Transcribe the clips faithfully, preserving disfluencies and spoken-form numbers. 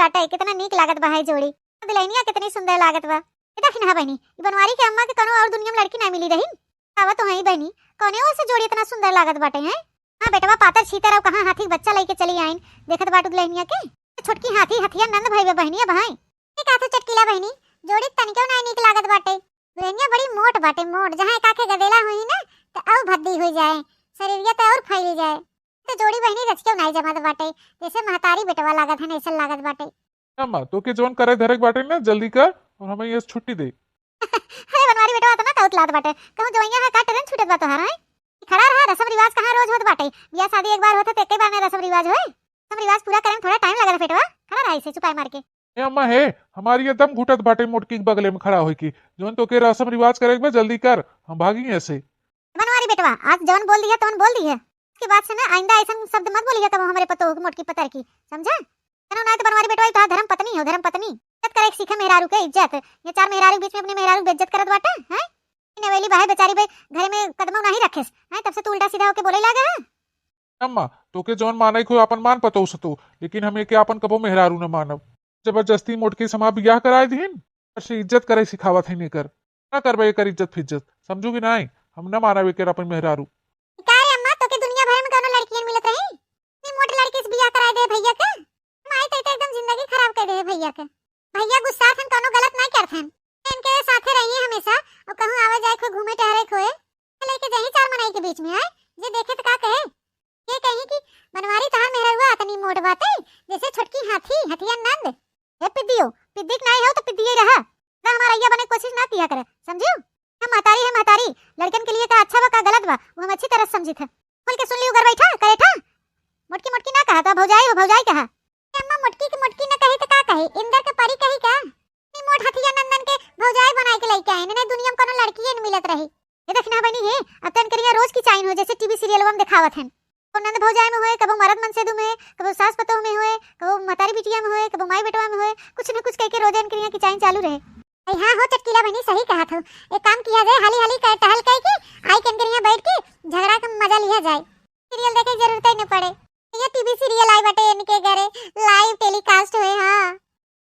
बाटे, कितना नीक लागत बा है जोड़ी। दुल्हनिया कितनी सुंदर लागत बा। ए देखी ना बहिनी, ई बनवारी के अम्मा के कौनो और दुनिया में लड़की ना मिली रही। बतावा तो है बहिनी, कौने ओर से जोड़ी इतना सुंदर लागत बाटे हैं? हाँ बेटवा, पातर छीतर और कहाँ हाथी बच्चा लेके चली आइन, देखत बाटू दुल्हनिया के। छोटकी हाथी हथिया नंद भई बा बहिनी, अब हैं। ये कहा तो चटकीला बहिनी, जोड़ी तनिको ना नीक लागत बाटे। दुल्हनिया बड़ी मोट बाटे, मोट, जहाँ एक आखे गदेला हुई ना, तो और भद्दी हुई जाए, शरीरिया तो और फैली जाए। तो जोड़ी बहिनी रचियो नाई जमत बाटे, जैसे महतारी बेटवा लागत है, ऐसन लागत बाटे। अम्मा, तोके जौन करे धरे के बाटे ना, जल्दी कर और हमें ये छुट्टी दे। अरे बनवारी बेटवा, इतना का उतलात बाटे, कहूँ जवैया है का ट्रेन छूटत बा तोहार, हैं? खड़ा रहा, रसम रिवाज कहाँ रोज होत बाटे? बियाह शादी एक बार होत है, तो एक ही बार में रसम रिवाज होए? रसम रिवाज पूरा करे में थोड़ा टाइम लगत है बेटवा, खड़ा रहा इसे चुपाई मार के। ए अम्मा हे, हमारी ये दम घुटत बाटे मोटकी के बगले में खड़ा होई की, जौन तोके रसम रिवाज करे के बा, जल्दी कर, हम भागी ऐसे। बनवारी बेटवा, आज जवन बोल दिया तवन बोल दिया। उसके बाद से ना आइंदा ऐसन शब्द मत बोलिए कबो हमरे पतोह के मोटकी पतर की, समझा? ना, ना तो बनवारी बेटवा, ई तो धर्म पत्नी हो, धर्म पत्नी। इज्जत करे के सीखे मेहरारू के इज्जत। ये चार मेहरारू के बीच में अपने मेहरारू के बेइज्जत करत बाटे, हैं? ई नवेली बाहे बेचारी बे घरे में कदमो नहीं रखेस, हैं? तब से तू उल्टा सीधा होके बोले लागे है। अम्मा, तोके जौन माने को आपन मान पतोह से तो, लेकिन हम एके आपन कबो मेहरारू न मानब। जबरदस्ती मोटकी से हमार बियाह कराए दिहिन, पर से इज्जत करे सिखावत है एकर। ना करबे एकर इज्जत फिज्जत, समझू कि नाई? हम ना मानब एकर अपन मेहरारू। का रे अम्मा, तोके दुनिया भर में कौनो लड़कियन मिलत रही? इतनी मोट लड़की से बियाह कराए दे भैया के? माई तो एकदम जिंदगी खराब कर दे भैया के। भैया गुस्सा थन, कौनो गलत ना करथन। इनके साथे रहिए हमेशा, और कहूँ आवे जाए को, घूमे टहरे खोए, लेके जाही चार मनई के बीच में, आए जे देखे तो का कहे? ये कही कि बनवारी तहार मेहररुआ अतनी मोट बाटे, जैसे छोटकी हाथी, हथिया नंद। ए पिद्दियो, पिद्दी के नाई हो तो पिद्दिये रहा। ना हमारा अइया बने के कोशिश ना किया करे, समझियो? हम महतारी है महतारी, लड़कन के लिए का अच्छा बा का गलत बा, वो हम अच्छी तरह से समझित है। खुल के सुन ली, उगर बैठा, करेठा। मोटकी मोटकी ना कहा, तो भौजाई हो, भौजाई कहा। ए अम्मा, मोटकी के मोटकी न कही तो का कही, इंदर के परी कही का? ई मोट हथिया नंदन के भौजाई बनाए के लइके आइन, इन्हें दुनिया में कोनो लड़किए न मिलत रही। ये देखना बनी है, अब तो इनके यहाँ रोज की चाइन हो, जैसे टीवी सीरियलवा में दिखावत हन। कबो नंद भौजाई में होए, कबो मरद मनसेदू में, कबो सास पतोह में होए, कबो मतारी बिटिया में होए, कबो माई बेटवा में होए, कुछ न कुछ कह के रोज इनके यहाँ की चाइन चालू रहे। अरे हाँ हो चटकीला बहिनी, सही कहत हो। एक काम किया जाए, हाली हाली कर टहल कह के आई के इनके यहाँ बैठ के झगड़ा का मजा लिया जाए। सीरियल देखे की जरूरत ही न पड़े। ये टीवी सीरियल आई बटे इनके घरे, लाइव टेलीकास्ट हुए। हाँ।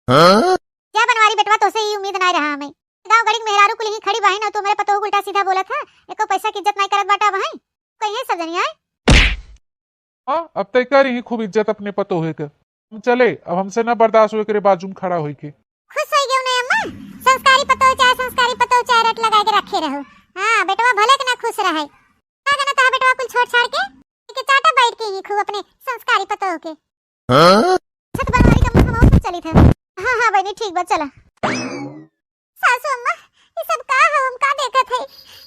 हाँ? जा बनवारी बेटवा, तोसे ई उम्मीद नाय रहा हमें। गाँव गड़ी के मेहरारू कुल ही खड़ी बाहिन और तू हमरे पतोह उल्टा सीधा बोलत है, एको पैसा की इज्जत नाय करत बाटा वहीं। कहीं है सब जनी आए। हाँ, अब तय करी ही खूब इज्जत अपने पतोह के। हम चले, अब हमसे ना बर्दाश्त होए करे बाजू में खड़ा होई के। खुश होई गयो ना अम्मा, संस्कारी पतोह चाहे, संस्कारी पतोह चाहे रट लगा के रखे रहो। हाँ, बेटवा भले के ना खुश रहे। का जाना तहा बेटवा कुल छोड़ छाड़ के, के चाटा बैठ के ही खूब अपने संस्कारी पतोह के। हाँ? छत बनवारी का मुंह हम चली थे। हाँ, हाँ, बहनी, ठीक बा, चला। सासू अम्मा, ये सब का है, हम का देखत है?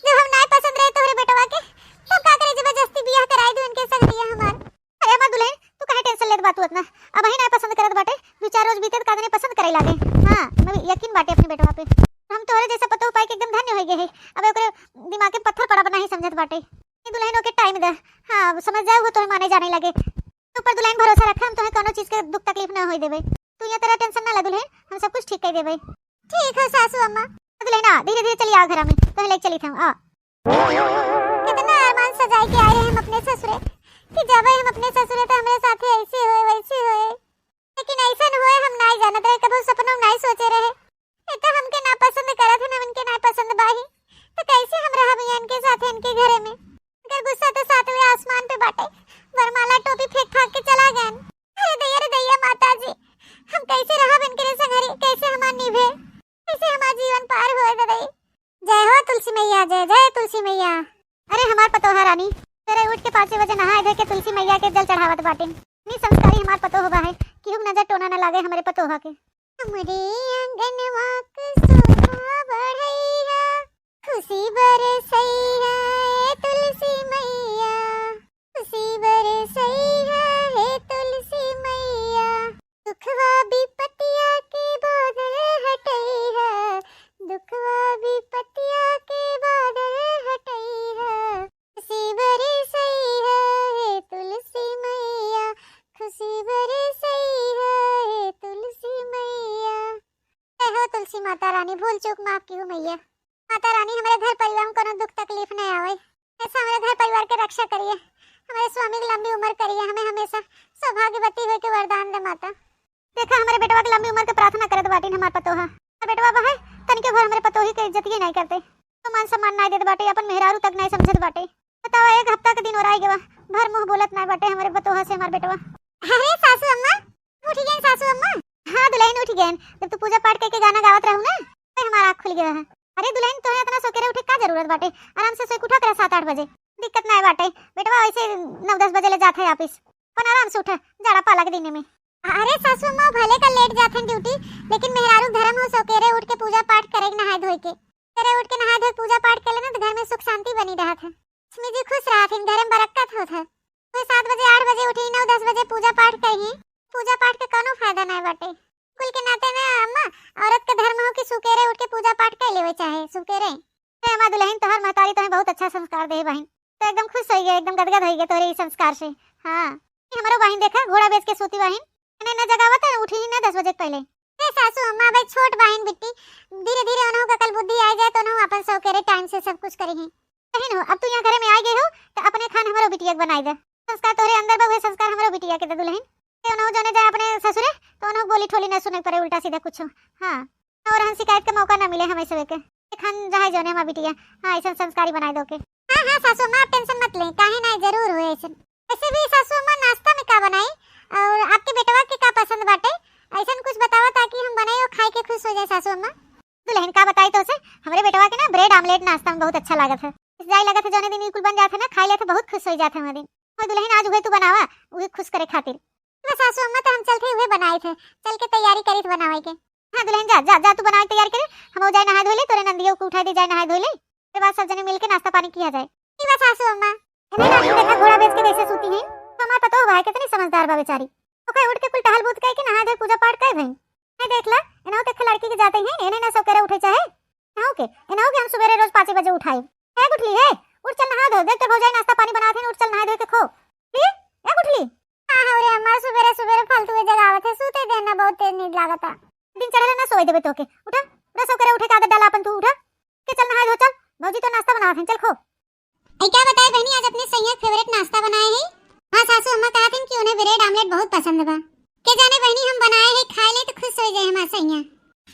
जब हम नाय पसंद रहे तोहरे बेटवा के, तो का करे जबरदस्ती बियाह कराई दू इनके संग बियाह हमार। अरे अम्मा दुल्हन, तू काहे टेंशन लेत बाटू इतना? अब ही नाय पसंद करत बाटे, दू चार रोज बीते तो का जाने पसंद करे लागे। हाँ, मैं यकीन बाटे अपने बेटवा पे। हम तोहरे जैसा पतोह पाए के एकदम धन्य हो गए है। अब ओकरे दिमाग के पत्थर पड़ा बना ही समझत बाटे। ये दुल्हन ओके टाइम दे। हाँ, समझ जाए, वो तोहे माने जाने लगे। ऊपर दुल्हन भरोसा रखा, हम तोहे कोनो चीज के दुख तकलीफ ना होए देबे। तू ये तरह टेंशन ना ले दुल्हन, हम सब कुछ ठीक कर देबे। ठीक है सासू अम्मा। दुल्हन आ, धीरे धीरे चली आओ घर में, तोहे लेके चली थे, आ। कितना अरमान सजाए के आए रहे हम अपने ससुरे, कि जब हम अपने ससुरे तो हमारे साथे ऐसे होए, वैसे होए। लेकिन ऐसन होए हम नाय जानत रहे, कबो सपनों में नाय सोचे रहे। ये तो हमके नापसंद करत हन, हम इनके नापसंद बाही, तो कैसे हम रहब यहाँ इनके साथ, इनके घरे में? इनकर गुस्सा तो सातवें आसमान पे बाटे, वरमाला टोपी फेंक फांक के चला गए। अरे दैया रे दैया माता जी, हम कैसे रहब इनके संगरी, कैसे हमार निभे, कैसे हमार जीवन पार होए ददई। जय हो तुलसी मैया, जय जय तुलसी मैया। अरे हमार पतोहा रानी, तेरे उठ के पाँचे बजे नहाए धोए के तुलसी मैया के जल चढ़ावत बाटिन। इतनी संस्कारी हमार पतोह बा है, केहू के नजर टोना न लागे हमरे पतोहा के। हमरे आंगनवा के शोभा बढ़ैया, खुशी बरसैया ए तुलसी मैया, खुशी बरसैया ए तुलसी मैया। दुखवा विपतिया के बादल हटैया, दुखवा विपतिया के बादल हटैया। खुशी बरसैया हे तुलसी मैया, खुशी बरसैया हे तुलसी मैया। जय हो तुलसी माता रानी, भूल चूक माफ किहु मैया। माता रानी, हमरे घर परिवार में कोनो दुख तकलीफ नहीं आवे, ऐसा हमरे घर परिवार के रक्षा करिए, हमरे स्वामी की लंबी उम्र करिए, हमें हमेशा सौभाग्यवती होए के वरदान दे माता। देखा, हमरे बेटवा के लंबी उम्र के प्रार्थना करत बाटिन हमार पतोहा। हमार बेटवा बा है, तनिके भर हमरे पतोही के इज्जतिये नाई करते। तो मान सम्मान नाई देत बाटे, अपन मेहरारू तक नाई समझत बाटे। बतावा, एक हफ्ता के दिन ओराई गवा, भर मुंह बोलत नाई बाटे हमरे पतोहा से हमार बेटवा। अरे सासू अम्मा, उठ गईन सासू अम्मा? हाँ दुलहिन, उठ गईन। जब तू पूजा पाठ करके गाना गावत रहू ना, तो हमार आँख खुल गवा है। अरे दुलहिन, तोहे इतना सोकेरे उठे का जरूरत बाटे? आराम से सोई के उठा करे सात आठ बजे, दिक्कत नाई बाटे। बेटवा वैसे नौ दस बजे ले जात है ऑफिस, अपन आराम से उठा, जाड़ा पाला के दिन में। अरे सासू अम्मा, भले का लेट जात हन ड्यूटी, लेकिन मेहरारू धर्म हो सोकेरे उठ के पूजा पाठ करे के नहाए धोए के। सोकेरे उठ के नहाए धोए के पूजा पाठ कर लेना तो घर में सुख शांति बनी रहत है। लक्ष्मी जी खुश रहत हन, घर में बरकत होत है। कोई सात बजे आठ बजे उठी, नौ दस बजे पूजा पाठ करी, पूजा पाठ के कोनो फायदा नहीं बाटे। कुल के नाते ना अम्मा, औरत के धर्म हो कि सुकेरे उठ के पूजा पाठ कर लेवे चाहे, सुकेरे। हे हमार दुलहिन, तोहर महतारी तोहे बहुत अच्छा संस्कार दे बहिन। तो एकदम खुश होई गए, एकदम गदगद होई गए तोहरे ई संस्कार से। हाँ, ई हमरो बहिन देखा, घोड़ा बेच के सोती बहिन। एने ना जगावत है, उठी ही ना दस बजे के पहले। ए सासू अम्मा, भाई छोट बहिन बिट्टी, धीरे धीरे उन्हों का कल बुद्धि आ जाए तो उन्हों अपन सौकेरे टाइम से सब कुछ करी ही। बहिन हो, अब तू यहाँ घरे में आ गई हो, तो अपने खान हमरो बिटिया के बनाई दे। संस्कार तोहरे अंदर बा, उहे संस्कार हमरो बिटिया के दे दुलहिन। ते उन्हों जौने जाए अपने ससुरे, तो उन्हों बोली ठोली ना सुने के पड़े, उल्टा सीधा कुछ। हाँ, और हम शिकायत का मौका ना मिले हमें सबे के। खान जहाँ जौने हमार बिटिया, हाँ, ऐसन संस्कारी बनाए दो के। हाँ, हाँ, सासू अम्मा, आप टेंशन मत लें, काहे ना, जरूर होए ऐसन। वैसे भी सासू अम्मा, नाश्ता में का बनाई और आपके बेटवा के का पसंद बाटे, ऐसन कुछ बतावा ताकि हम बनाई और खाए के खुश हो जाए सासू अम्मा। दुलहिन का बताई तो से, हमरे बेटवा के ना ब्रेड आमलेट नाश्ता में बहुत अच्छा लागत है। जाए लागत है, जौने दिन ई कुल बन जात है ना, खाए लेत है, बहुत खुश हो जात है वह दिन। और दुलहिन आज उहे तू बनावा, उहे खुश करे खातिर। बस सासू अम्मा, तो हम चलते उहे बनाए थे, चल के तैयारी करी थे बनावे के। हाँ दुलहिन, जा, जा, जा, तू बनावे के तैयारी करे, हम जाए नहाए धोए ले, तोरे नंदियों को उठाए दे, जाए नहाए धोए ले। के बाद सब जने मिलके नाश्ता पानी किया जाए। ई बा सासू अम्मा। एने नानी देखा घोड़ा बेच के कैसे सूती हैं। तो हमार पतोह भाई कितनी समझदार बा बेचारी। ओके उठ के कुल टहल बूत करके नहा धोए पूजा पाठ करे भई। है देख ला, एनहु देख लड़की के जाते हैं, एने ना सौकेरे उठे चाहे। एनहु के, एनहु के हम सुबेरे रोज पाँचे बजे उठाई। है गुठली है, उठ चल नहा धो, देख तो भौजाई नाश्ता पानी बनात हैं, उठ चल नहा धो के खो। ली, ए गुठली। हाँ, हाँ, रे अम्मा, सुबेरे सुबेरे फालतू के जगावत है, सूते देना बहुत तेज नींद लागता। दिन चढ़ेला ना सोए देबे तोके। उठा, उठा, सौकेरे उठे के आदत डाला अपन तू, उठा। के चल नहाए धो चल, भौजी तो नाश्ता बनावत हैं, चल खो। ऐ का बताए बहनी, आज अपने सैया के फेवरेट नाश्ता बनाए हैं। हाँ सासू अम्मा कहत हैं कि उन्हें ब्रेड आमलेट बहुत पसंद बा। के जाने बहनी, हम बनाए हैं, खाए ले तो खुश हो जाए हमार सैया।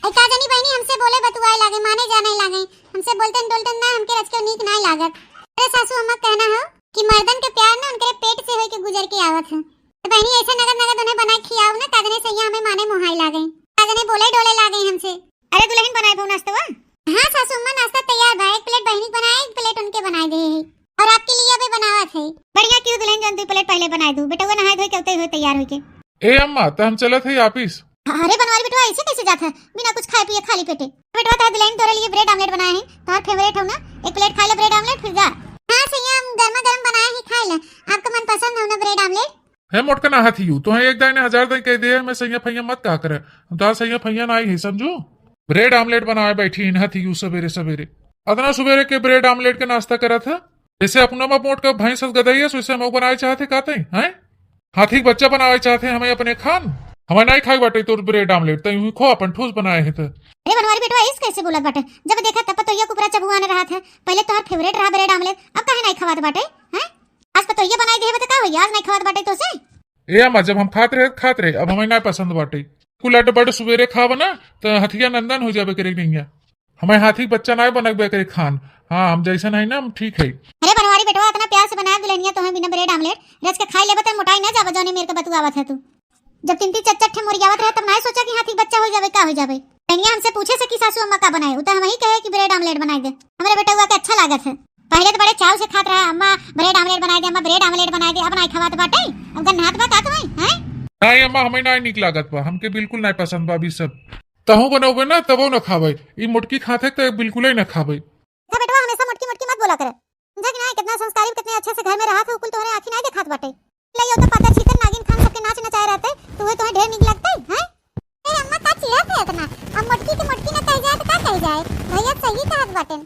ऐ का जानी बहनी, हमसे बोले बतुआए लागे, माने जाने लागे, हमसे बोलतन डोलतन ना, हमके रच के नीक नाय लागत। अरे सासू अम्मा कहना हो कि मर्दन के प्यार ना उनके पेट से होके गुजर के आवत है। तो बहनी ऐसे नगद नगद उन्हें बनाए खियाओ ना, का जाने सैया हमें माने मोहाए लागे, का जाने बोले डोले लागे हमसे। अरे दुलहिन बनाए भऊ नाश्तवा? हाँ सासू अम्मा, नाश्ता तैयार बा, एक प्लेट बहनी के बनाए, एक प्लेट उनके बनाए दे है। और आपके लिए अबे बनावत है। बढ़िया कियो दुलहिन, जौन दुइ प्लेट पहले बनाए दू, बेटवा नहाए धोए के उतरे हुए तैयार होके। ए अम्मा, त हम चलत है ऑफिस। अरे बनवारी बेटवा, ऐसे कैसे जात है बिना कुछ खाए पिए खाली पेटे? बेटवा, तार दुलहिन तोरे लिए ब्रेड आमलेट बनाए हैं, तार फेवरेट हो ना, एक प्लेट खा ले ब्रेड आमलेट फिर जा। हाँ सैया, हम गर्मा गर्म बनाए हैं, खा ले, आपका मनपसंद हो ना ब्रेड आमलेट। हे मोटका ना हथियू, तोहे एक दाई ने हजार दाई कह दे, मैं सैया फैया मत कहा करे। हम तोहार सैया फैया ना आई है, समझू? ब्रेड आमलेट बनाए बैठी इन हथियू सबेरे सबेरे। अतना सुबेरे के ब्रेड आमलेट के नाश्ता करत है? जैसे अपना मा मोटका भैंस हस गदई है, वैसे हम बनाए चाहते कहते हैं, हैं? हाथी के बच्चा बनाए चाहते हैं हमें अपने खान? हमें नहीं खाई बाटे तोर ब्रेड आमलेट, तै यूं खो अपन ठूस बनाए है तो। अरे बनवारी बेटवा, इस कैसे बोलत बाटे? जब देखा तब पतोहिया कुपरा चबुआने रहत है। पहले तोहर फेवरेट रहा ब्रेड आमलेट, अब काहे नहीं खवात बाटे? हैं? आज पतोहिया बनाई देहे बा त का होई, आज नहीं खवात बाटे तोसे? ए अम्मा, जब हम खात रहे, खात रहे, अब हमें ना पसंद बाटे। कुल अड्ड बड्ड सुबेरे खाब ना, त हथिया नंदन हो जाबे करे नैया। हमें हाथी के बच्चा ना बनबे करे खान। हाँ, हम जैसन है ना, हम ठीक है। अरे बनवारी बेटवा, इतना प्यार से बनाया दुलहिनिया तोहे बिना ब्रेड आमलेट, रच के खाई लेबे त मोटाई ना जाबे, जौने मेर के बतुआवत है तू। जब तीन तीन चार चार ठे मोरियावत रहे, तब नाय सोचा कि हाथी के बच्चा हो जाबे, का हो जाबे। कनिया हमसे पूछे से कि सासू अम्मा का बनाए, उ तो हम ही कहे कि ब्रेड आमलेट बनाई दे। हमरे बेटवा के अच्छा लागत है। पहले तो बड़े चाव से खात रहा, "अम्मा ब्रेड आमलेट बनाई दे, अम्मा ब्रेड आमलेट बनाई दे", अब नाय खवात बाटे, अब गन्हात बा का तुम्हें, हैं? नहीं अम्मा, हमें नाय नीक लागत बा, हमके बिल्कुल नाय पसंद बा अभी सब। तहु बनौबे ना, तबो न खाबे। ई मोटकी खात है तो बिल्कुल ही न खाबे। देखा बेटवा, हमेशा मोटकी मोटकी मत बोला करे। समझा कि नाय, कितना संस्कारी, कितने अच्छे से घर में रहा थे, कुल तोहरे आँखी नाय देखात बाटे। ले यो तो पातर छीतर नागिन खान सबके नाच नचाए रहते, तो वे तोहे ढेर नीक लगते, हैं? ए अम्मा, का चिढ़त है इतना? अब मोटकी के मोटकी न कह जाए तो का कह जाए? भैया सही कहत बाटेन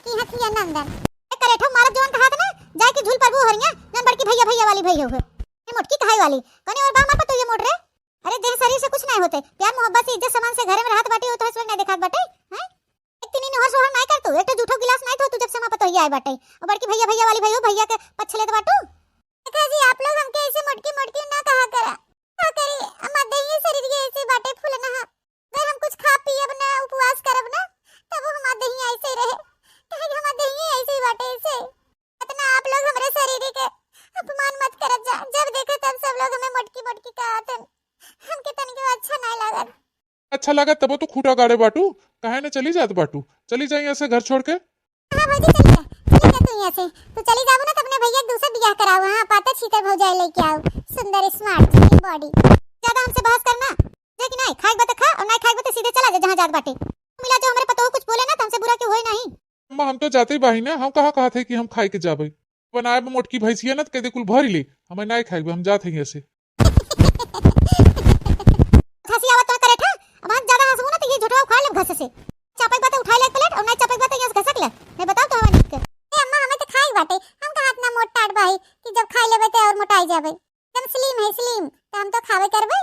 कि हथिया नंदन। ए करेठो मारत जवन कहात ना, जाए के झूल परबू हरिया, जौन बड़की भैया भैया वाली भई हो। ए मोटकी कहाई वाली, कने और बा हमार पतोहिया मोट रे? अरे देह शरीर से कुछ नहीं होते, प्यार मोहब्बत से इज्जत सम्मान से घरे में रहत बाटी, वो तो हंसवे नहीं देखात बाटे, हैं? एक तिनी नोहर सोहर नाय कर तू, एक ठो जूठो गिलास नाय धो तू, जब से हमार पतोहिया आए बाटे। और बड़की भैया भैया वाली भई हो, भैया के पछ लेत बाटू। देखा जी, आप लोग हमके ऐसे मोटकी मोटकी ना कहा करा। का करी, हमार देहिए शरीर के ऐसे कहत हन, हमके तनिको अच्छा नाय लागत। अच्छा लागत तबो तू खूँटा गाड़े बाटू, काहे न चली जात बाटू? चली जा यहाँ से घर छोड़ के। हाँ भौजी, चली जा, चली जा तू यहाँ से। तू चली जाबू ना, तो अपने भैया के दूसर बियाह कराऊ। हाँ, पातर छीतर भौजाई लेके आऊ, सुंदर smart slim body। ज्यादा हमसे बहस करना, जा कि नाय, खाए के बा त खा, और नाय खाए के बा त सीधे चला जा जहाँ जात बाटे। मिला जो हमरे पतोह कुछ बोले ना, तो हमसे बुरा क्यों होए नहीं। अम्मा, हम तो जाते ही बाही ना, हम कहाँ कहत है कि हम खाए के जाबे। बनाए बा मोटकी भैंसिया ना, तो कह दे कुल भरी ले, हमें नाय खाए के बा, हम जात है यहाँ से। हंसी आवत तो करे था, अब हम ज्यादा हंसबू ना तो ये झोटवा उखाड़ लेब घस से। चापे के बा त उठाई ले एक plate, और नाय चापे के बा त यहाँ से घसक ले। मैं बताओ तो हमारे के। ए अम्मा, हमें तो खाए के बाटे, हम कहाँ इतना मोट टाट बाही कि जब खाई लेबे तो और मोटाई जाबे। एकदम slim है, slim, तो हम तो खाबे करबे।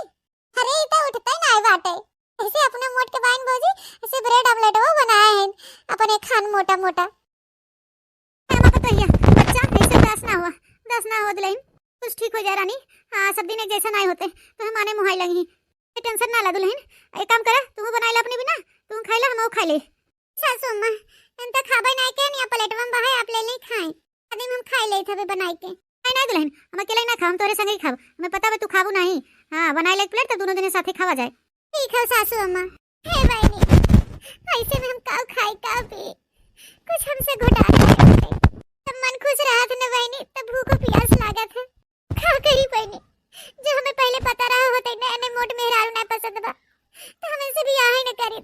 अरे, ई तो उठते नाय बाटे। ऐसे अपने मोट के बाइन भौजी, ऐसे bread omelette वो बनाए हैं, अपने खान मोटा मोटा। अम्मा पतोहिया, बच्चा, ऐसे उदास ना हुआ, उदास ना हो दुल्हन, कुछ ठीक हो जाए रानी। हाँ, सब दिन एक जैसा नाय होते, तो हम आने मुहाई लगी। ए, tension ना ला दुल्हन, एक काम करा, तू बनाई ला अपने बिना, तू खाई ला, हम खाई ले। सासू अम्मा, हम तो खाबे नाय के, नहीं plate में बहाए, आप ले ले खाए। आदमी हम खाई ले थबे बनाई के। नहीं, नहीं दुल्हन, हम अकेले ना खाब, हम तोरे संगे ही खाब। हमें पता बा तू खाबू नहीं। हाँ, बनाई ले एक plate तो दोनों जने साथे खावा जाए। ठीक है सासू अम्मा। हे बहिनी, ऐसे में हम का खाई का पी? कुछ हमसे घोटाला है। तब मन खुश रहत न बहिनी, तब भूख प्यास लागत है। का करी बहिनी, जो हमें पहले पता रहा होते न, एने मोट मेहरारू ना पसंद बा, तो हम इनसे बियाह ही न करी।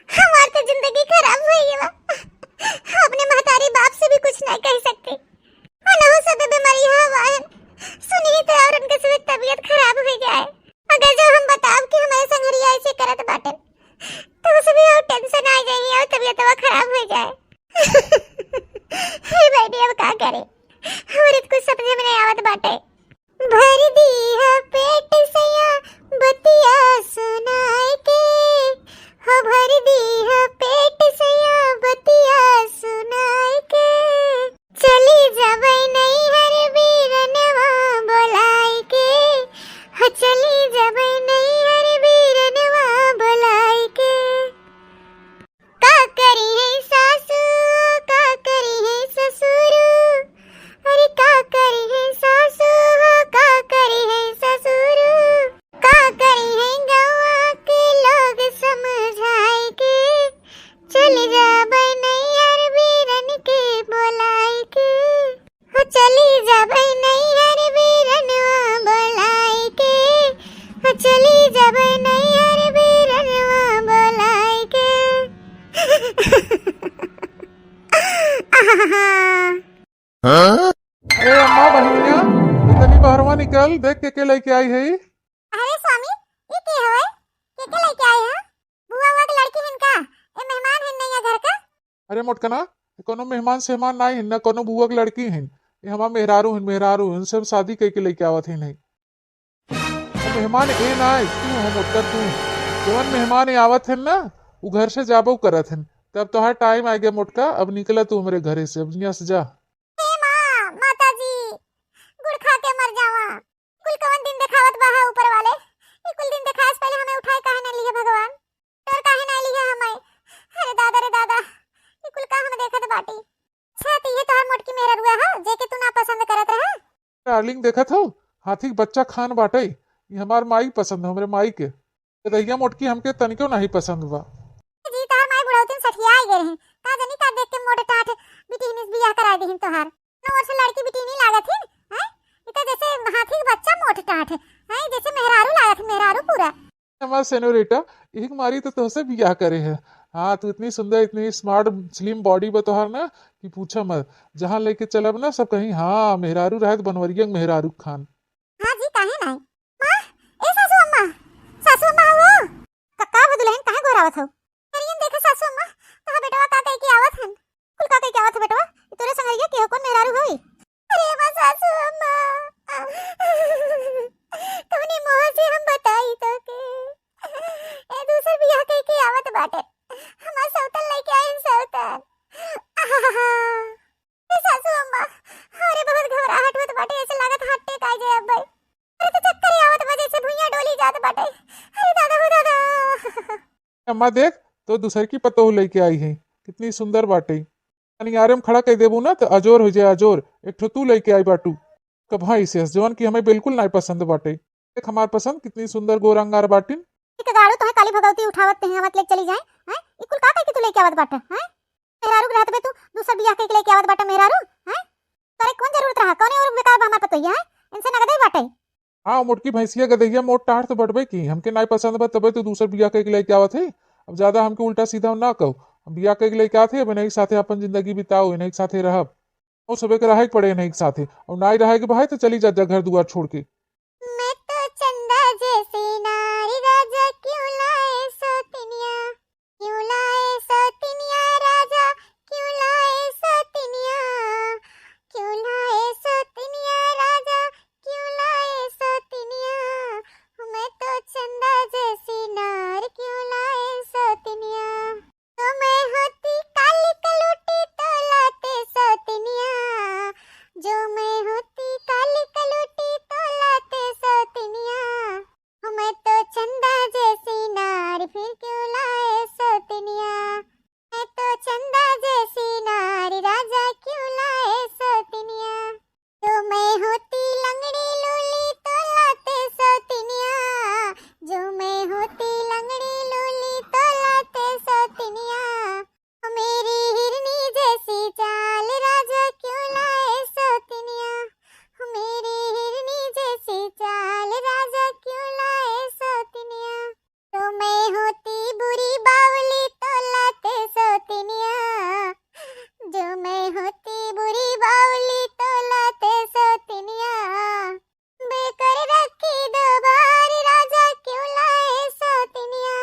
हमार तो जिंदगी खराब हो गई बा। अपने महतारी बाप से भी कुछ नहीं कह सकते। अनहु सब बीमारी हवा है। सुनी तो और उनके से तबीयत खराब हो जाए। अगर जो हम बताब कि हमारे संगरिया ऐसे करत बाटे, तो उसे भी और tension आ जाएगी और तबीयत खराब हो जाए। हे बहिनी, अब का करे? हमरे तो कुछ समझ में नहीं आवत बाटे। भर दीह पेट सैया बतिया सुनाए के, हो भर दीह पेट सैया बतिया सुनाए के। चली जबै नैहर बीरनवा बोलाए के, हो चली जबै नैहर बीरनवा बोलाए के। का करी है सासू, का करी है ससुर, अरे का करी है सासू हो, का करी है ससुर, का करी है गवा के लोग समझाए के, चल जाबै नैहर बीरन के बोलाए के। हो चली जाबै नैहर बीरनवा बोलाए के, हो चली जाबै नैहर बीरनवा बोलाए के। आहा। अरे अम्मा, बहिनिया, इतनी बहरवा निकल, देख के के लेके आई है। अरे स्वामी, ई के हवे? के के लेके आए हैं? बुआ हुआ के लड़की हिन का? ए मेहमान हिन नैया घर का? अरे मोटकना, कोनो मेहमान सेहमान नाई हिन ना, कोनो बुआ के लड़की हिन। ये हमार मेहरारू हिन, मेहरारू, इनसे हम शादी कइके लेके आवत हिन है। मेहमान ए नाई, तू हो मोटका तू। जवन मेहमान ए आवत हिन ना, उ घर से जाबो करत हिन। तब तोहार time आ गया मोटका, अब निकला तू हमरे घरे से, अब यहाँ से जा। हे माँ, माता जी, गुड़ खा के मर जावा। कुल कवन दिन देखावत बा है ऊपर वाले? ई कुल दिन देखाए से पहले हमें उठाए काहे ना लिए भगवान? डर काहे ना लिए हमें? अरे दादा रे दादा, ई कुल का हम देखत बाटी? अच्छा, तो ये तोहार मोटकी मेहररुआ है, जे के तू ना पसंद करत रहे? Darling, देखत हो, हाथी के बच्चा खान बाटे। ई हमार माई पसंद है, हमरे माई के। ए दहिया मोटकी हमके तनिको नहीं पसंद बा। जी, तोहार माई बुढ़ौती में सठियाई गए रही। का जानी का देख के मोट टाट बिटिहनी से बियाह कराई देहिन तोहार। न ओर से लड़की बिटिहनी लागत हिन, हैं? ई तो जैसे हाथी के बच्चा मोट टाट है, हैं? जैसे मेहरारू लागत है, मेहरारू पूरा। हमार सेनोरिटा, एक मारी तो तोहसे बियाह करे है। हाँ, तू इतनी सुंदर, इतनी smart, slim body बा तोहार ना कि पूछा मत। जहाँ लेके चलब ना सब कहीं, हाँ, मेहरारू रहे तो बनवरिया के मेहरारू खान। हाँ जी, काहे नाई? माँ, ए सासू अम्मा, सासू अम्मा हो। का, का हो दुल्हन, काहे गोहरावत हो? अरे देखा सासू अम्मा, तोहार बेटवा का कह के आवत हन। कुल का कह के आवत है बेटवा? ई तोरे संगरिया के हो, कौन मेहरारू होई? अरे बा सासू अम्मा, कौने मुँह से हम बताई तो के? ए दूसर बियाह कह के आवत बाटे। हमार सौतन लेके आइन सौतन। आहा। ए सासू अम्मा, अरे बहुत घबराहट होत बाटे, ऐसे लागत heart attack आ जाए अब भाई। अरे तो चक्कर आवत बा जैसे भुइयां डोली जात बाटे। अरे दादा हो दादा। अम्मा देख, तो दूसर की पतोह लेके आई है, कितनी सुंदर बाटे। अनियारे में खड़ा कर देबू ना तो अजोर हो जाए अजोर। एक ठो तू लेके आई बाटू, कभाई से जवन की हमें बिल्कुल नहीं पसंद बाटे। हमार पसंद, कितनी सुंदर गोर अंगार बाटिन। एक गाड़ू तोहे काली भगवती उठावत तोहे आवत लेके चली जाए, हैं? ई कुल का कह के तू लेके आवत बाटे, हैं? मेहरारू के रहत बे तू, दूसर बियाह कइके लेके आवत बाटे मेहरारू, हैं? तोरे कौन जरूरत रहा? कौने और बेकार बा हमार पतोहिया, हैं? इनसे नगदे बाटे। हाँ, मोटकी भैंसिया गदहिया मोट टाँड़ तो बटबे की, हमके नाई पसंद बा, तबे तो दूसर बियाह कइके लेके आवत है। अब ज्यादा हमके उल्टा सीधा ना कहो, हम बियाह कइके लेके आवत है, अब इन्हीं के साथे अपन जिंदगी बिताओ, इन्हीं के साथे रहब। और सबे के रहे के पड़े इन्हीं के साथे, और नाई रहे के भाई तो चली जा, जा घर दुआर छोड़ के। मैं तो चंदा जैसी नारी राजा क्यों लाए सौतनिया, क्यों लाए सौतनिया राजा, क्यों लाए सौतनिया, क्यों लाए सौतनिया राजा, क्यों लाए सौतनिया, मैं तो चंदा जैसी नार क्यों लाए सौतनिया। जो मैं होती काली कलूटी तो लाते सौतनिया, जो मैं होती काली कलूटी तो लाते सौतनिया, मैं तो चंदा जैसी नार फिर क्यों लाए सौतनिया, मैं तो चंदा जैसी नार राजा क्यों लाए सौतनिया। जो मैं होती लंगड़ी लूली तो लाते सौतनिया, जो मैं होती लंगड़ी लूली तो लाते सौतनिया। मेरी हिरनी जैसी चाल राजा क्यों लाए सौतनिया, मेरी हिरनी जैसी चाल राजा क्यों लाए सौतनिया। जो मैं होती बुरी बावली तो लाते सौतनिया, जो मैं होती बुरी बावली तो लाते सौतनिया। बेकर रखी दो बार राजा क्यों लाए सौतनिया।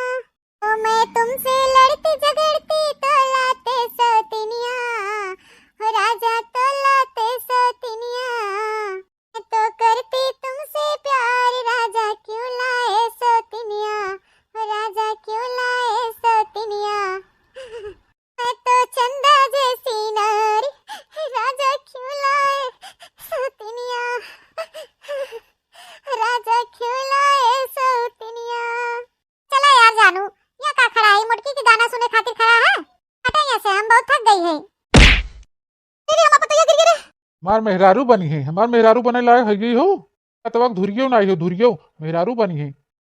तो मैं तुमसे लड़ती झगड़ती तो लाते सौतनिया, हो राजा तो लाते सौतनिया। मैं तो करती तुमसे प्यार राजा क्यों लाए सौतनिया, हो राजा क्यों लाए सौतनिया। मैं तो चंदा जैसी नारी राजा क्यों लाए सौतनिया, राजा क्यों लाए सौतनिया। चला यार जानू, यहाँ का खड़ा है, मोटकी के गाना सुने खातिर खड़ा है? हटा यहाँ से, हम बहुत थक गई है। अरे हमार पतोहिया गिर गिरे। हमार मेहरारू बनी है, हमार मेहरारू बने लायक है यही हो? कतवा के धुरियो ना हो, धुरियो, मेहरारू बनी है।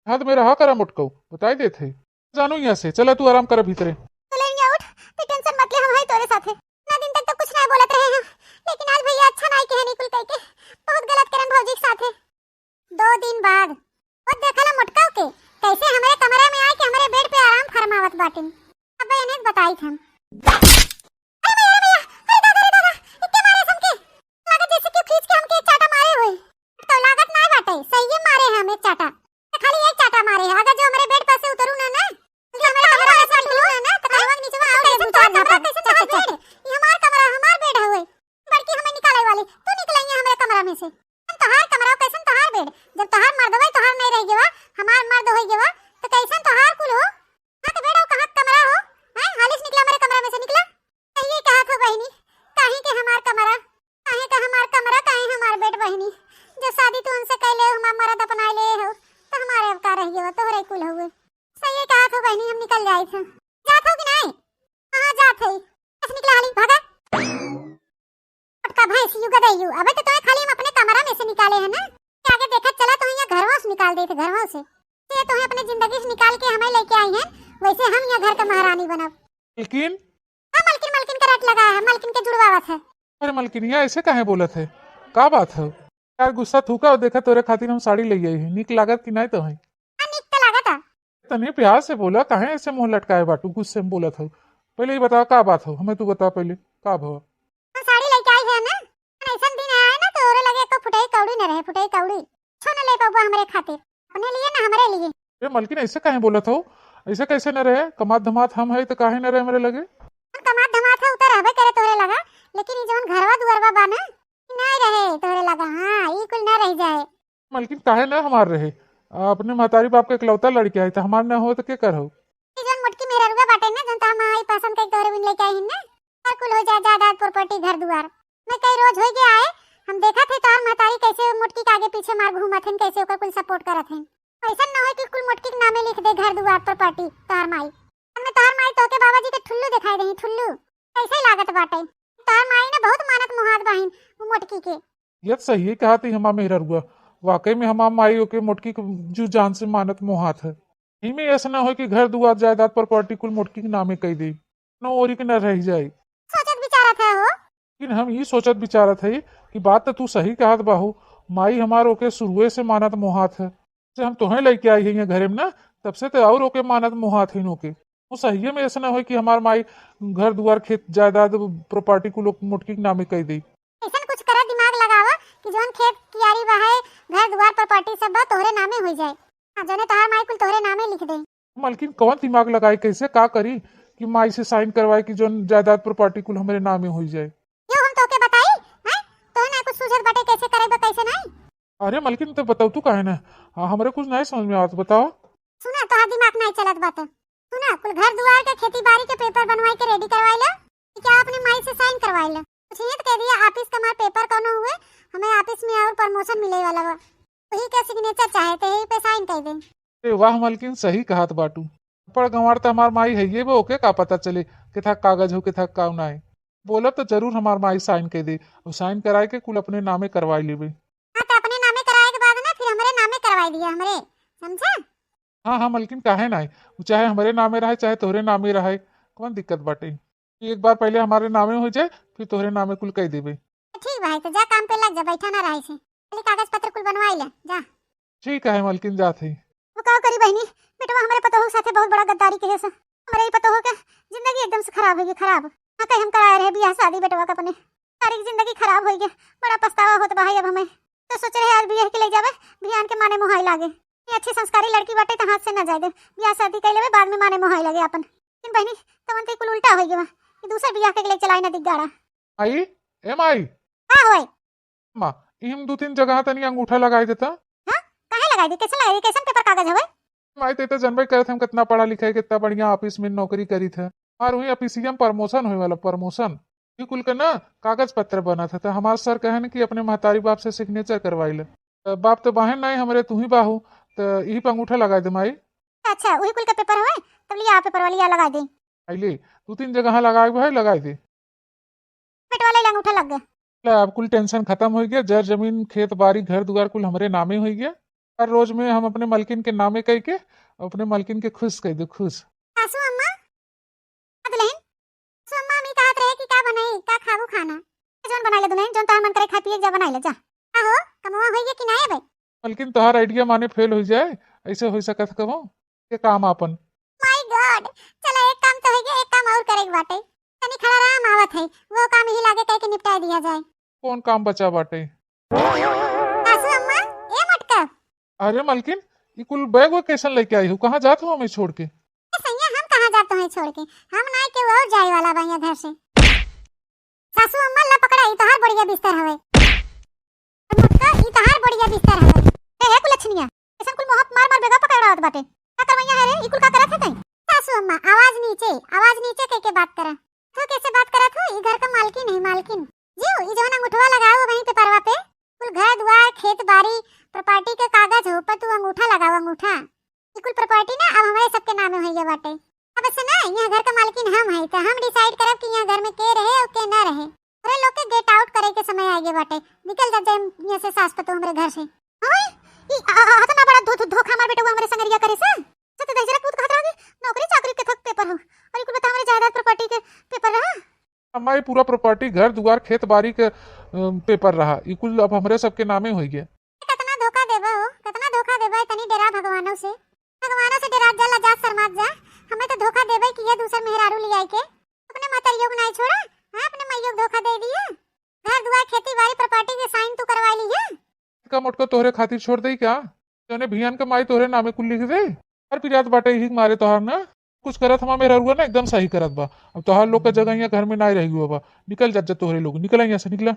हाथ में रहा करा मोटकऊ, बताई देत है। जानू यहाँ से, चला तू आराम कर भीतरे। तो ले यहाँ उठ, तू टेंशन मत ले, हम है तोरे साथे। इतना दिन तक तो कुछ ना बोलत रहे हैं, लेकिन आज भैया अच्छा ना कहे निकुल कह के, बहुत गलत करन भौजी के साथे। दो दिन बाद वो देखला मोटकऊ के, कैसे हमरे कमरा में आके हमरे बेड पे आराम फरमावत बाटिन। अब इन्हें बताई हम। अरे भैया, अरे भैया, अरे दादा, अरे दादा, इतने मारे हमके, लागत जैसे कि खींच के हमके एक चाटा मारे हुए। तो लागत ना बाटे, सही मारे हैं हम एक चाटा, खाली एक चाटा मारे हैं। अगर जो हमरे बेड पर से उतरू ना ना, जो हमरे कमरा में से निकलू ना ना, तो कमरा के नीचे में आओ, कैसे तोहार कमरा, कैसे तोहार बेड? ये हमार कमरा, हमार बेड हवे। बड़की हमें निकाले वाली, तू निकलेंगे हमरे कमरा में से। हम तोहार कमरा, कैसन तोहार बेड? जब तोहार मर्द होई, तोहार नहीं रह गवा, हमार मर्द होई गवा, तो कैसन तोहार कुल हो? कहाँ के बेड हो, कहाँ के कमरा हो? हैं? हालिस निकला हमरे कमरा में से, निकला। सही कहा थो बहिनी, काहे के हमार कमरा, काहे का हमार कमरा, काहे हमार बेड बहिनी? जो शादी तू उनसे कैले, हमार मर्द अपनाए ले हो, तो हमारे अब का रह गवा, तोहरे कुल हुए। सही कहा थो बहिनी, हम निकल जाए थे। जात हो कि नहीं? हाँ, जात है। बस निकला हाली, भागा। पटका भैंस यू गदे यू। अबे तो तुम्हें खाली हम अपने कमरा में से निकाले हैं ना। कि आगे देखत चला तो यहाँ घरवा से निकाल देते, घरवा से। ये तुम्हें अपने जिंदगी से निकाल के हमें लेके आई हैं, वैसे हम यहाँ घर का महारानी बनब। लेकिन हाँ, मलकिन, मलकिन का रट लगा है, मलकिन के जुड़वावत है। अरे मलकिनिया, ऐसे काहे बोलत है? का बात है? यार गुस्सा थूका और देखा तोरे खातिर हम साड़ी ले आई है, निक लागत कि नहीं तो है? हाँ, निक तो लागत है। तनी प्यार से बोला, काहे ऐसे मुंह लटकाए बाटू, गुस्से में बोलत हो? पहले ये बता का बात हो, हमें तू बता पहले का भवा? हम साड़ी लेके आई है ना, ऐसन दिन आए ना तो ओरे लगे एको फुटई कौड़ी न रहे, फुटई कौड़ी। छो न ले पाबो हमरे खातिर, अपने लिए ना हमरे लिए। ए मलकिन, ऐसे काहे बोलत हो? ऐसे कैसे न रहे? कमात धमात हम है तो काहे न रहे हमरे लगे? हम कमात धमात है उतर रहबे करे तोरे लगा, लेकिन ई जौन घरवा दुआरवा बा ना, ई ना रहे तोरे लगा। हाँ, ई कुल ना रह जाए। मलकिन, काहे ना हमार रहे? आ, अपने महतारी बाप के इकलौता लड़के है, तो हमार ना हो तो के करहु? ई जौन मोटकी मेहररुआ बाटे ना, जौन तो हम आई पसंद कई तोरे बिन लेके आई ना, और कुल हो जाए जायदाद, प्रॉपर्टी, घर दुआर। मैं कई रोज होई गया है, हम देखत है तोहार महतारी कैसे मोटकी के आगे पीछे मार घूमत हैं, कैसे ओकर कुल सपोर्ट करत हैं। ऐसन ना होए कि कुल मोटकी के नामे लिख दे घर दुआर, प्रॉपर्टी तोहार माई। हमने तोहार माई तोहके बाबा जी के ठुल्लू दिखाई दही, ठुल्लू। कैसे लागत बाटे? तोहार माई ने बहुत मानत मुहात बाहिन उ मोटकी के। ये तो सही है कहा थी हमार मेहररुआ, वाकई में हमार माई ओके मोटकी के जू जान से मानत मोहात है। इमे ऐसा ना होय कि घर दुआर जायदाद प्रॉपर्टी कुल मोटकी के नामे कई दे, न ओरी के न रह जाए। सोचत विचारत है हो? लेकिन हम ई सोचत विचारत है कि बात तो तू सही कहत बाहू, माई हमार ओके शुरुए से मानत मोहात है। से हम तोहे लेके आई है यहाँ घरे में ना, तब से तो और ओके मानत मोहात है ओके। वो सही में ऐसा ना होय कि हमार माई घर दुआर खेत जायदाद प्रॉपर्टी कुल मोटकी के नामे कई दे। ऐसन कुछ करा दिमाग लगावा कि जौन खेत कियारी बा है, घर दुआर प्रॉपर्टी सब बा तोहरे नामे हो जाए। हाँ, जौने तोहार माई कुल तोहरे नामे लिख दे। मलकिन कौन दिमाग लगाई, कैसे का करी कि माई से साइन करवाए कि जौन जायदाद प्रॉपर्टी कुल हमरे नामे हो जाए। यो हम तोके बताई, हैं? तोहे ना कुछ सूझत बाटे कैसे करे बा कैसे नहीं। अरे मलकिन तो बताओ तू काहे ना, हाँ, हमरे कुछ नहीं समझ में आवत, बताओ। सुना, तोहार दिमाग नहीं चलत बाटे। सुना, कुल घर दुआर के खेती बाड़ी के पेपर बनवाई के रेडी करवाई ले, कि क्या अपने माई से साइन करवाई ले। कुछ ये तो कह दिया ऑफिस का हमार पेपर कौनो हुए, हमें ऑफिस में और प्रमोशन मिले वाला बा, वही के सिग्नेचर चाहे तो यही पे साइन कर दे। ए वाह मलकिन, सही कहत बाटू। पड़ गंवार त हमार माई है ये बा, ओके का पता चले किथा कागज हो किथा का नाय। बोलब तो जरूर हमार माई साइन कर दे, और साइन कराए के कुल अपने नामे करवाई लेबे। हाँ, तो अपने नामे कराए के बाद ना फिर हमरे नामे करवाई दिया हमरे, समझा? हाँ हाँ मलकिन, काहे नाय, वो चाहे हमरे नामे रहे चाहे तोहरे नामे रहे, कौन दिक्कत बाटे? एक बार पहले हमारे नामे हो जाए, फिर तोहरे नामे कुल कह देबे। ठीक भाई, तो जा काम पे लग जा, बैठा ना रहे से। खाली कागज पत्र कुल बनवाई ले, जा। ठीक है मलकिन, जात है। वो का करी बहनी, बेटवा हमरे पतोह के साथे बहुत बड़ा गद्दारी के है सा। हमरे ई पतोह के जिंदगी एकदम से खराब हो गई, खराब। ना कहीं हम कराए रहे बियाह शादी बेटवा के अपने, सारी जिंदगी खराब हो गई। बड़ा पछतावा होत बा है अब हमें। तो सोच रहे आज बियाह के ले जावे, बियान के माने मोहाई लागे। ये अच्छी संस्कारी लड़की बाटे तो हाथ से ना जाए दे, बियाह शादी कर लेवे, बाद में माने मोहाई लागे अपन। लेकिन बहनी, तवन तो कुल उल्टा हो गया, ये दूसर बियाह के ले चलाई ना दिग्गाड़ा। आई, ए माई। का होए? माँ, इम दू तीन जगह तनी अंगूठा लगाई देता। हाँ? काहे लगाई दी? कैसे लगाई दी? कैसन पेपर कागज हवे? माई, ते तो जनबे करत हम कितना पढ़ा लिखा है, कितना बढ़िया ऑफिस में नौकरी करी थे। और वही ऑफिसिया में प्रमोशन होए वाला, प्रमोशन। ये कुल के ना कागज पत्र बना था, तो हमार सर कहन कि अपने महतारी बाप से सिग्नेचर करवाई ले। तो बाप तो बाहन नहीं, हमरे तू ही बाहू, तो यही पे अंगूठा लगाई दे माई। अच्छा, वही कुल का पेपर हवे, तब लिया पेपर वाली या लगाई दे। आई ले, दू तीन जगह लगाए भाई, लगाई दे। पेट वाला ही अंगूठा लग गया। ले, अब कुल टेंशन खत्म हो गया। जर जमीन, खेत बाड़ी, घर दुआर कुल हमरे नामे हो गया। हर रोज में हम अपने मलकिन के नामे कह के अपने मलकिन के खुश कर दे, खुश। सासू अम्मा, आ दुल्हन, सासू अम्मा, हम ई कहत रहे कि का बनाई, का खाबू खाना? जौन बनाई ले दुल्हन, जौन तोहार मन करे खाए पिए के, जा बनाई ले, जा। का हो, कमवा होई गया कि ना बे? मलकिन, तोहार आइडिया माने फेल हो जाए, ऐसे हो सकत कबो? के काम आपन। My God, चला एक काम तो हो गया, एक काम और करे के बाटे। तनी खड़ा रहा, हम आवत है, वो काम ही लागे कह के निपटाए दिया जाए। कौन काम बचा बाटे? सासू अम्मा, ए मटका। अरे मलकिन, ई कुल बैग वैग कैसन लेके आई हो? कहाँ जात हो हमें छोड़ के? ए सैया, हम कहाँ जात हैं छोड़ के? हम ना के वो जाए वाला बा यहाँ घर से। सासू अम्मा, ला पकड़ा, ई तोहार बढ़िया बिस्तर हवे। मटका, ई तोहार बढ़िया बिस्तर हवे। ए, हे कुलछनिया, ऐसन कुल मुँह मार मार बेगा पकड़ावत बाटे। का करवैया है रे? ई कुल का करत है तैं? सासू अम्मा, आवाज नीचे, आवाज नीचे कह के बात करा। तो कैसे बात करत हो? ई घर का मालकिन है, मालकिन। जीव, ई जवन अंगूठवा लगाओ वहीं पे परवा पे, कुल घर दुआर, खेत बाड़ी, प्रॉपर्टी के कागज हो, पर तू अंगूठा लगाओ, अंगूठा। ई कुल प्रॉपर्टी ना अब हमरे सबके नामे होइगे बाटे। अब से ना, यहाँ घर का मालकिन हम है, तो हम डिसाइड करब कि यहाँ घर में के रहे और के ना रहे। अरे लोग के गेट आउट करे के समय आइगे बाटे, निकल जा जाए यहाँ से सास पतोह हमरे घर से। ओए, ई आ, आ, आ, इतना बड़ा धो-, धो-, धोखा हमार बेटवा हमरे संगरिया करे से। से तो दहिजरा पूत कहत रहा कि नौकरी चाकरी के थक पेपर हो, और ई कुल बता हमरे जायदाद प्रॉपर्टी के पेपर रहा। हमारी पूरा प्रॉपर्टी, घर दुआर, खेत बाड़ी के, अम, पेपर रहा, ई कुल अब हमरे सबके नामे होइगे। कितना धोखा देबे हो, कितना धोखा देबे, तनी डेरा भगवानों से। भगवानों से डेरात जा, लजात शर्मात जा। हमें तो धोखा देबे कि ये दूसर मेहरारू ले आई के अपने महतरियों को नहीं छोड़ा, हाँ, अपने माइयों को धोखा दे दिया। घर दुआर, खेती बाड़ी, प्रॉपर्टी के साइन तू करवा ली है। का मोटका तोहरे खातिर छोड़ दे क्या? जौने भियान के माई तोहरे नामे कुल लिख दे। हर पिरात बाटे यही मारे तोहार ना। कुछ करत हमार मेहररुआ ना एकदम सही करत बा। अब तोहार लोग का जगह यहाँ घर में नाई रह गया बा। निकल जात जा तोहरे लोग, निकला यहाँ से, निकला।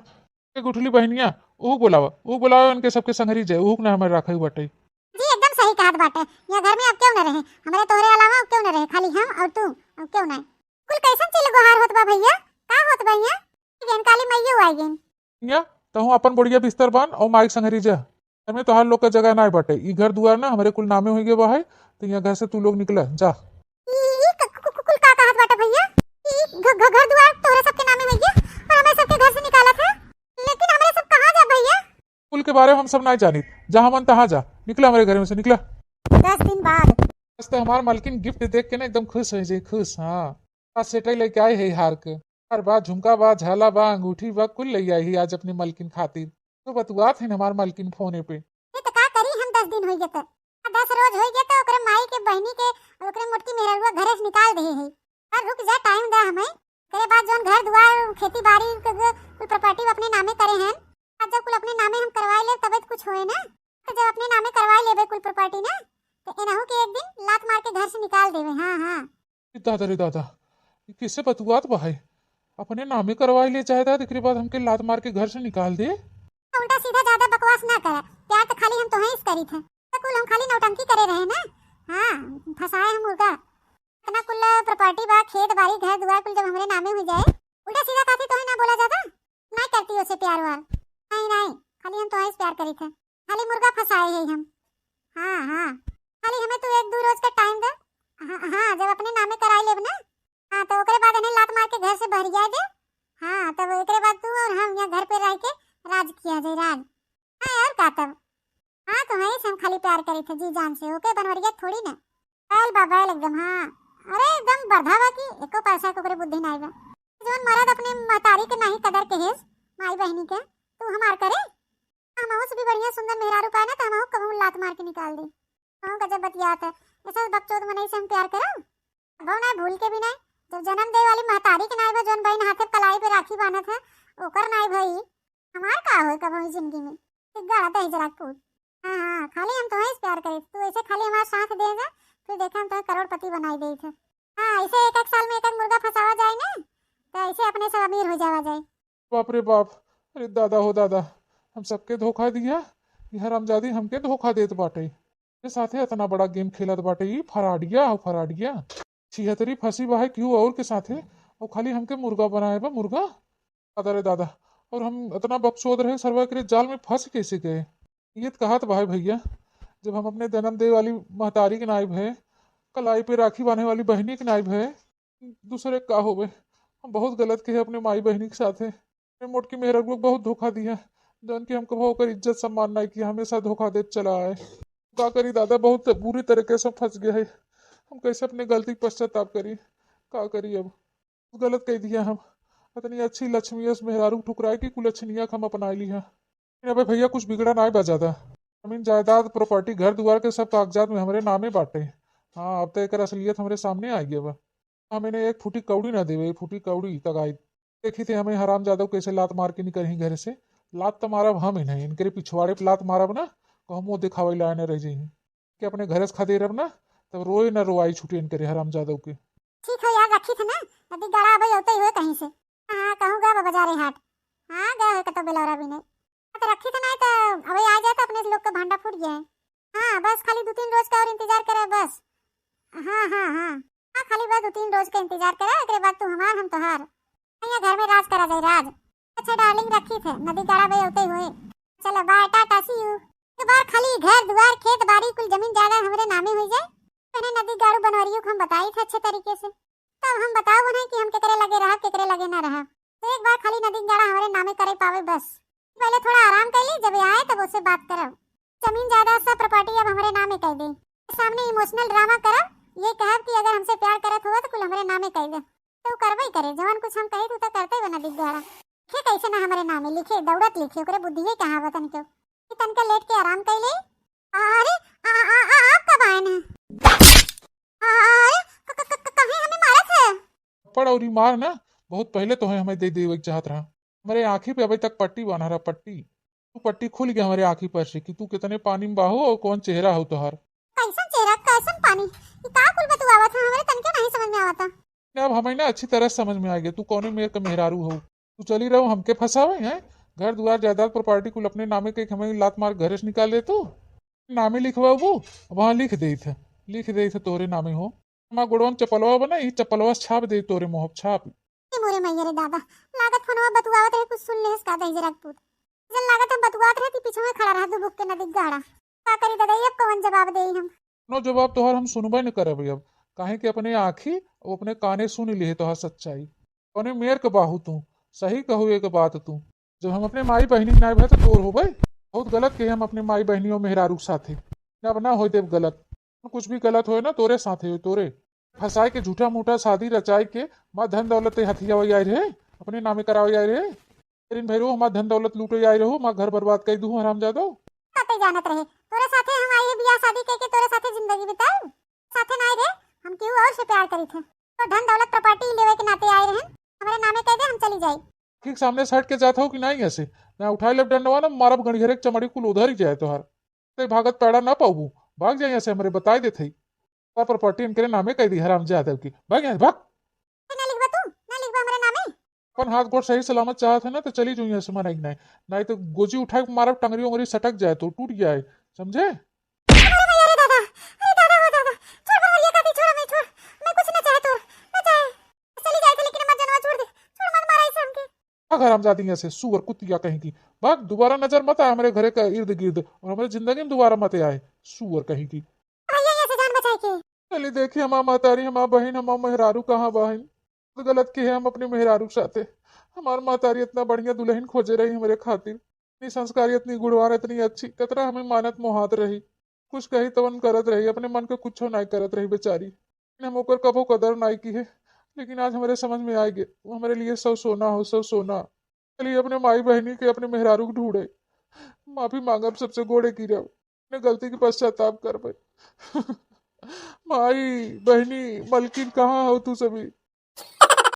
एक उठली बहनिया, ऊहू बोलावा, ऊहू बोलावा, उनके सबके संगरी जाए, ऊहू के ना हमारे राखे बाटे। जी, एकदम सही कहत बाटे। यहाँ घर में अब क्यों न रहे, हमारे तोहरे अलावा अब क्यों न रहे, खाली हम और तू, अब क्यों ना। कुल कैसन चिल गोहार होत बा भैया, का होत बा यहाँ? गेन काली मैयो आ गई। या, तहूँ अपन बढ़िया बिस्तर बान और माइक संगरी जा। घर में तोहार लोग का जगह नाय बाटे। ई घर दुआर ना हमरे कुल नामे होइगे बा है, तो यहाँ घर से तू लोग निकला, जा। ई, ई क-, कु-, कु-, कुल का कहत बाटे भैया? ई घ-, घ-, घर दुआर तोहरे सबके नामे होइगे और हमें सबके घर से निकालत है। लेकिन हमरे सब कहाँ जा भैया? कुल के बारे में हम सब नाहीं जानित। जहाँ मन तहाँ जा, निकला हमरे घर में से, निकला। दस दिन बाद। आज तो हमार मलकिन गिफ्ट देख के ना एकदम खुश होइ जाई, खुश। हाँ, आज सेटई लेके आए है हार के। हार बा, झुमका बा, झाला बा, अंगूठी बा, कुल ले आई है आज अपने मलकिन खातिर। तो बतुआत है हमार मलकिन फोने पे। ये तो का करी हम, दस दिन होइ गए तो, आ, दस रोज होइ गए तो ओकरे माई के, बहिनी के, ओकरे मोटकी मेहररुआ घरे से निकाल दे है। और रुक जा, टाइम दा हमें। तेरे बाद जौन घर दुआर, खेती बाड़ी के जो कुल प्रॉपर्टी अपने नामे करे हैं, आज जब कुल अपने नामे हम करवाए ले तबे तो कुछ होए ना। तो जब अपने नामे करवाए लेबे कुल प्रॉपर्टी ना, तो एनहू के एक दिन लात मार के घर से निकाल देवे। हाँ, हाँ। ए दादा रे दादा, ई कैसे बतुआत बा है? अपने नामे करवाए ले जायदाद, एकरे बाद हमके लात मार के घर से निकाल दे। उल्टा सीधा ज्यादा बकवास ना कर, प्यार तो खाली हम तोहें से करी थे, तो कुल हम खाली नौटंकी करे रहे ना। हाँ, फंसाए हम मुर्गा। इतना कुल प्रॉपर्टी बा, खेत बाड़ी, घर दुआर कुल जब हमरे नामे हो जाए, उल्टा सीधा कहती तोहें ना बोला जाता, ना करती उसे प्यार वार। नहीं, नहीं, खाली हम तोहें से प्यार करी थे, खाली मुर्गा फंसाए है हम। हाँ, हाँ, खाली हमें तू एक दो रोज का टाइम दे। हाँ, हाँ, जब अपने नामे कराई लेब ना, हाँ, तो ओकरे बाद इन्हें लात मार के घर से बहरिया दे। हाँ, तब एकरे बाद तू और हम यहाँ घर पे रह के राज किया जाए, राज। हाँ यार, का तब? हाँ, तो है हम खाली प्यार करी थे जी जान से, ओके बनवरिया थोड़ी ना। बैल बा, बैल एकदम, हाँ। अरे एकदम बरधा बा कि एको पैसा के ओकरे बुद्धि नाई बा। जौन मरद अपने महतारी के नाही कदर के हेस, माई बहिनी के, तू हमार करे? हमहू से भी बढ़िया सुंदर मेहरारू पाए ना, तो हमहू कहूँ लात मार के निकाल दे। कहूँ गजब बतियात है, ऐसा बकचोद मनई से हम प्यार करब? अबो ना भूल के भी नहीं, जब जन्म दे वाली महतारी के नाई बा, जौन बहन हाथे कलाई पे राखी बांधत है, ओकर नाई भाई, हमार का होई कबो ई जिंदगी में? एक गाड़ा दही जरा कूद। हाँ, हाँ, खाली हम तोहें से प्यार करे, तू ऐसे खाली हमार साथ दे जा, फिर देखा हम तोहें करोड़पति बनाई देई थे। हाँ, ऐसे एक एक साल में एक एक मुर्गा फंसावा जाए ना, तो ऐसे अपने सब अमीर हो जावा जाए। बाप रे बाप, अरे दादा हो दादा, हम सबके धोखा दिया, ये हरामजादी हमके धोखा देत बाटे। के साथे इतना बड़ा गेम खेलत बाटे, ई फराडिया हो फराडिया। छिहत्तरी फंसी बा है केहू और के साथे, और खाली हमके मुर्गा बनाए बा, मुर्गा। दादा रे दादा, और हम इतना बकचोद रहे, सरवा एकरे जाल में फंस कैसे गए? ये तो कहत बा है भैया, जब हम अपने जन्म दे वाली महतारी के नाई भए, कलाई पे राखी बांधे वाली बहिनी के नाई भए, दूसरे का होवे? हम बहुत गलत किहे अपने माई बहिनी के साथे। ए मोटकी मेहररुआ के बहुत धोखा दिया, जौन कि हम कबो ओकर इज्जत सम्मान नाई किया, हमेशा धोखा देत चला आए। का करी दादा, बहुत बुरी तरीके से फंस गए है। हम कैसे अपने गलती के पश्चाताप करी? का करी अब? गलत कह दिया हम। इतनी अच्छी लक्ष्मी अस मेहरारू ठुकराए कि कुलछनिया के हम अपना लिहा। अबे भैया, कुछ बिगड़ा नाई बा ज्यादा। जमीन जायदाद, प्रॉपर्टी, घर दुआर के सब कागजात में हमरे नामे बाटे। हाँ, अब तो एकर असलियत हमरे सामने आ गया बा। हम इन्हें एक फूटी कौड़ी ना देवे, एक फूटी कौड़ी तक आई। देखी थे हमें हरामजादा कैसे लात मार के निकल ही घर से। लात तो मारब हम इन्हें, इनके पिछवाड़े पे लात मारब ना, तो हम वो दिखावे लाए न रह जाई कि अपने घर से खदेरब ना, तब रोए न रोआई छूटे इनके हरामजादा के। ठीक है यार, रखी थे ना, नदी गाड़ा अबे होते हुए कहीं से। हाँ, कहूँ गए बाबा जा रहे हाट। हाँ, गए हुए कतो बेलौरा भी नहीं। हाँ, तो रखी थे ना, तो अबे आ जाए तो अपने लोग का भांडा फूट गया है। हाँ, बस खाली दो तीन रोज का और इंतजार करे बस। हाँ, हाँ, हाँ। हाँ, खाली बस दो तीन रोज का इंतजार करे, एकरे बाद तू हमार, हम तोहार। यहाँ घर में राज करा जाए, राज। अच्छा डार्लिंग, रखी थे, नदी गाड़ा बे होते हुए। चलो बाय, टाटा, सी यू। एक बार खाली घर दुआर, खेत बाड़ी, कुल जमीन जायदाद हमरे नामे हो जाए, पहले नदी गाड़ू बनवरियो को हम बताई थे अच्छे तरीके से, तब हम बताओ नहीं कि हम केकरे लगे रहब, केकरे लगे ना रहब। तो एक बार खाली नदी गाड़ा हमरे नामे करे पावे बस। पहले थोड़ा आराम कर ली, जब आए तब उससे बात करब। जमीन जायदाद सब प्रॉपर्टी अब हमरे नामे कर दे। सामने इमोशनल ड्रामा करब, ये कहब कि अगर हमसे प्यार करत हुआ तो कुल हमरे नामे कर दे। तो उ करबे करे, जवन कुछ हम कही तू तो करते बना दिख गहरा। लिखे कैसे ना हमरे नामे, लिखे दौड़त लिखे, ओकरे बुद्धि है कहाँ वतन के। कि तनका लेट के आराम कर ले। अरे, आ, आ, आ, आप कब आए ना? अरे, क-, क-, क-, क-, कहीं हमें मारत है? थप्पड़ और मार ना, बहुत पहले तो है हमें दे देवे के चाहत रहा। हमरे आँखी पे अभी तक पट्टी बांधा रहा, पट्टी। तू पट्टी खुल गया हमरे आँखी पर से कि तू कितने पानी में बाहो और कौन चेहरा हो तोहार। कैसन चेहरा, कैसन पानी? ये का कुल बतुआवत है? हमरे तनके नहीं समझ में आवता। अब हमें ना अच्छी तरह समझ में आ गया, तू कौने मेर के मेहरारू हो। तू चली रहो हमके फंसावे हैं, घर दुआर जायदाद प्रॉपर्टी कुल अपने नामे के हमें लात मार घरे से निकाल दे तू। नामे लिखवाबू, वहाँ लिख देत है, लिख देत है तोरे नामे हो। हमार गोड़वन चपलवा बना, ई चपलवा छाप दे तोरे मुँह छाप। ए मोरे मैया रे दादा, लागत फोनवा बतुआवत रहे, कुछ सुन लेहस का दहिजरा के पूत। जन लागत हम बतुआत रहे, ती पीछे में खड़ा रहा, दुबुक के नदी गाड़ा। का करी दादा, अब कवन जवाब देई हम? नो जवाब तोहर हम सुनबे न करब अब, काहे कि अपने आँखी और अपने काने सुन लिहे तोहर सच्चाई। कौने मेर के बाहू तू, सही कहू एक बात तू। जब हम अपने माई बहिनी के नाई भए तो तोर होबे, बहुत गलत किहे हम अपने माई बहिनी और मेहरारू के साथे। अब ना होए देब गलत। कुछ भी गलत होए ना, तोरे साथे होए, तोरे। फंसाए के झूठा मूठा शादी रचाए के, माँ धन दौलत ते हथियावे आए रहे, अपने नामे करावे आए रहे। तेरिन भैरो हमार धन दौलत लूटे आए रहो, माँ घर बर्बाद कर दू हरामजादो। बातें जानत रहे, तोरे साथे हम आई है बियाह शादी कह के तोरे साथे जिंदगी बिताऊ। साथे ना आई रहे, हम केहू और से प्यार करी थे। तो धन दौलत प्रॉपर्टी लेवे के नाते आए रहन, हमरे नामे कह दे, हम चली जाई। ठीक सामने से हट के जात हो कि नहीं ऐसे? मैं उठाए लेब डंडवा ना, मारब गणिघरे के चमड़ी कुल उधर ही जाए तोहार। ते भागत पैड़ा ना पाबू, भाग जाए ऐसे, हमरे बताए देत हई। पर प्रॉपर्टी इनकरे नामे कह दी हरामजादव की। भाग यहाँ से, भाग। ना लिखबा तू, ना लिखबा हमरे नामे। अपन हाथ गोड़ सही सलामत चाहत है ना तो चली जाइए ऐसे मनाई नहीं, नहीं तो गोजी उठाए के मारब, टंगरी उंगरी सटक जाए तो टूट जाए, समझे? अरे भैया, अरे दादा, अरे दादा हो दादा, छोड़ भैया, काफी छोड़, मैं छोड़, मैं कुछ ना चाहे तोर, ना चाहे। चली जाए थे लेकिन हमार जनवा छोड़ दे, छोड़ मत मारा इसे हमके। भाग हरामजादी यहाँ से, सुअर कुतिया कहीं की। भाग, दोबारा नजर मत आए हमारे घरे का इर्द गिर्द और हमारे जिंदगी में दोबारा मत आए, सुअर कहीं की। भैया, यहाँ से जान बचाए के। चली देखी हमार महतारी, हमार बहिन, हमार मेहरारू कहाँ बहिन? बहुत गलत किहे हम अपने मेहरारू के साथे। हमार महतारी इतना बढ़िया दुल्हन खोजे रही हमरे खातिर, इतनी संस्कारी, इतनी गुणवान, इतनी अच्छी, कतरा हमें मानत मोहात रही। कुछ कही तवन करत रही, अपने मन के कुछो नाई करत रही बेचारी। हम ओकर कबो कदर नाई किहे, लेकिन आज हमरे समझ में आए गे, वो हमरे लिए सब सोना हो, सब सोना। चलिए अपने माई बहिनी के, अपने मेहरारू के ढूंढे, माफी मांगब सबसे, गोड़े गिरब, अपने गलती के पश्चाताप करबे। माई, बहिनी, मलकिन, कहाँ हो तू सभी?